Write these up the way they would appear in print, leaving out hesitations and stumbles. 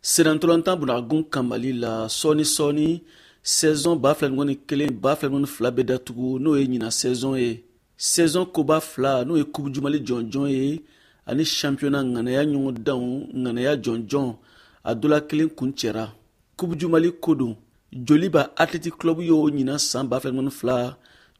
Sennantolatan bunakun kan Mali la, sɔɔni sɔɔni saison 2021 2022 bɛ datugu, n'o ye ɲinan saison ye. Saison koba fila, n'o ye Coupe du Mali jɔnjɔn ye ani championnat ŋanaya ɲɔgɔndanw ŋanaya jɔnjɔn, a dɔ la kelen kuncɛra. Coupe du Mali ko don, Joliba Athletic Club y'o ɲinan san 2022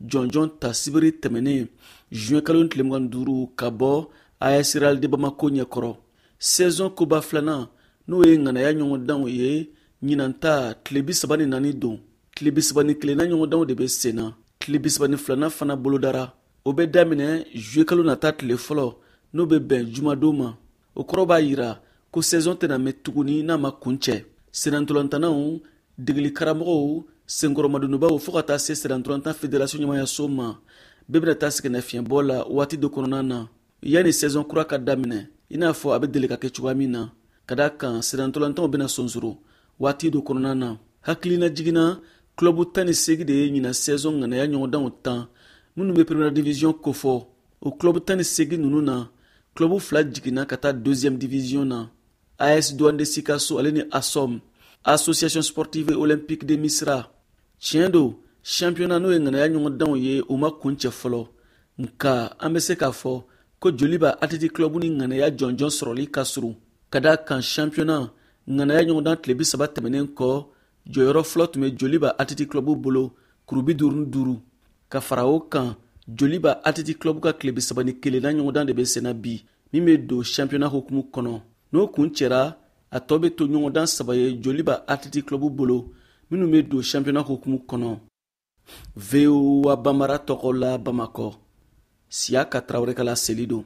jɔnjɔn ta sibiri tɛmɛnen juin kalo tile 25 ka bɔ AS Real de Bamako ɲɛkɔrɔ. Saison koba filanan, n'o ye ŋanaya ɲɔgɔndanw ye, ɲinan ta tile 34 don. Tile 31nan ɲɔgɔndanw de bɛ sen na. Tile 32nan fana bolodara. O bɛ daminɛ juillet kalo nata tile fɔlɔ, n'o bɛ bɛn jumadon ma. O kɔrɔ b'a yira ko saison tɛna mɛn tuguni n'a ma kuncɛ. Sennantolatannaw, degeli karamɔgɔw, senkɔrɔmadonbaw, fo ka taa se sennantolatan fédération ɲɛmayaso ma, bɛɛ bɛna taa sɛgɛnnafiɲɛbɔ la waati dɔ kɔnɔna na yanni saison kura ka daminɛ, i n'a fɔ a bɛ deli ka kɛ cogoya min na, ka da kan sennantolatanw bɛna sonsoro waati dɔ kɔnɔna na. Hakilina jiginna, club 18 de ye ɲinan saison ŋanaya ɲɔgɔndanw tan minnu bɛ première division kofɔ. O club 18 ninnu na, club fila jiginna ka taa deuxième division na, AS Douane de Sikasso ale ni ASOM, Association Sportive Olympique de Misira. Tiɲɛ don, championnat, n'o ye ŋanaya ɲɔgɔndanw ye, u ma kuncɛ fɔlɔ, nka an bɛ se k'a fɔ ko Joliba Athletic Club ni ŋanaya jɔnjɔn sɔrɔli ka surun, ka da kan championnat ŋanaya ɲɔgɔndan tile 30 tɛmɛnen kɔ, jɔyɔrɔ fɔlɔ tun bɛ Joliba Athletic Club bolo, kuru 55. Ka fara o kan, Joliba Athletic Club ka tile 31nan ɲɔgɔndan de bɛ senna bi, min bɛ don championnat hukumu kɔnɔ. N'o kun cɛra, a tɔ bɛ to ɲɔgɔndan saba ye Joliba Athletic Club bolo minnu bɛ don championnat hukumu kɔnɔ. VOA Bambara tɔgɔ la, Bamakɔ, Siyaka Tarawele ka laseli don.